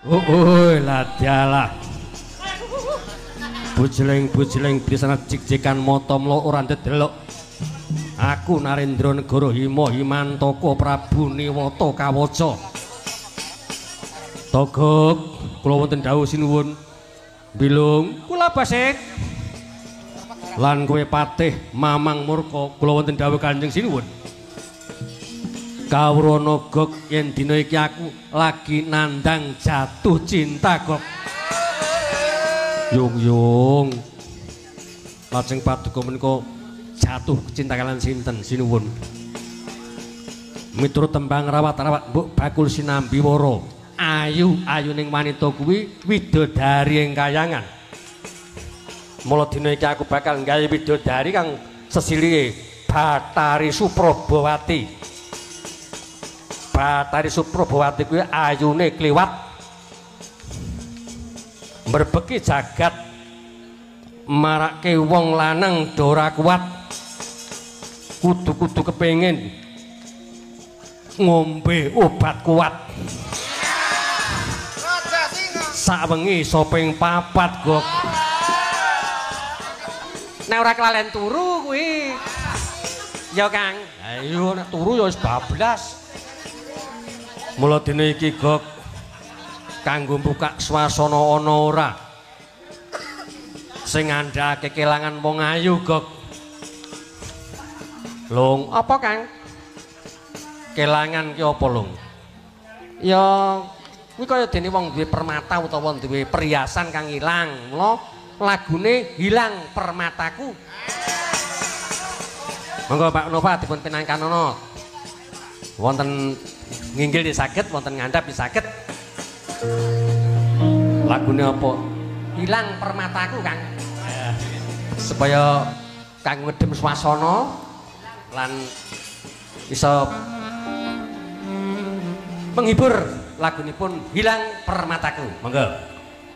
Oh, ladialah. Bujleng-bujleng bisana jik-jikan mata mlo ora ndedelok. Aku Narendra Negara Hima Himantaka Prabu Niwata Kawaca. Togok, kula wonten dawuh sinuwun. Bilung, kula basik. Lan kowe patih Mamang Murka, kula wonten dawuh Kanjeng Sinuwun. Kawrana Gok, yen dina iki aku lagi nandang jatuh cinta Gok. Yung yung. Lajeng paduka menika jatuh cinta kalian sinten sinuwun. Miturut tembang rawat-rawat mbok bakul sinambi wara. Ayu ayuning wanita kuwi widodari ing kayangan. Mula dina iki aku bakal gawe widodari kang sesilihe Bathari Suprabawati. Bathari Suprabawati kuwi ayune kliwat mbrebeki jagat, marake wong lanang do ora kuat, kudu-kudu kepengin ngombe obat kuat. Sakwengi iso ping 4 Gok. Nek ora kelalen turu kuwi. Ya Kang. Ayo nek turu ya wis bablas. Mula dina iki Gok kanggo mbukak swasana ana ora sing ngandhake kelangan wong ayu Gok. Lung, apa Kang? Kelangan ki apa Lung? Ya kuwi kaya dene wong duwe permata utawa duwe perhiasan kang ilang. Mula lagune Hilang Permataku. Monggo Pak Nova dipun pinangkanono. Wonten nginggil nggih saged, wonten ngandhap nggih saged. Lagune apa? Hilang Permataku, Kang. Supaya kang ngedem swasana lan iso menghibur lagunipun Hilang Permataku. Monggo.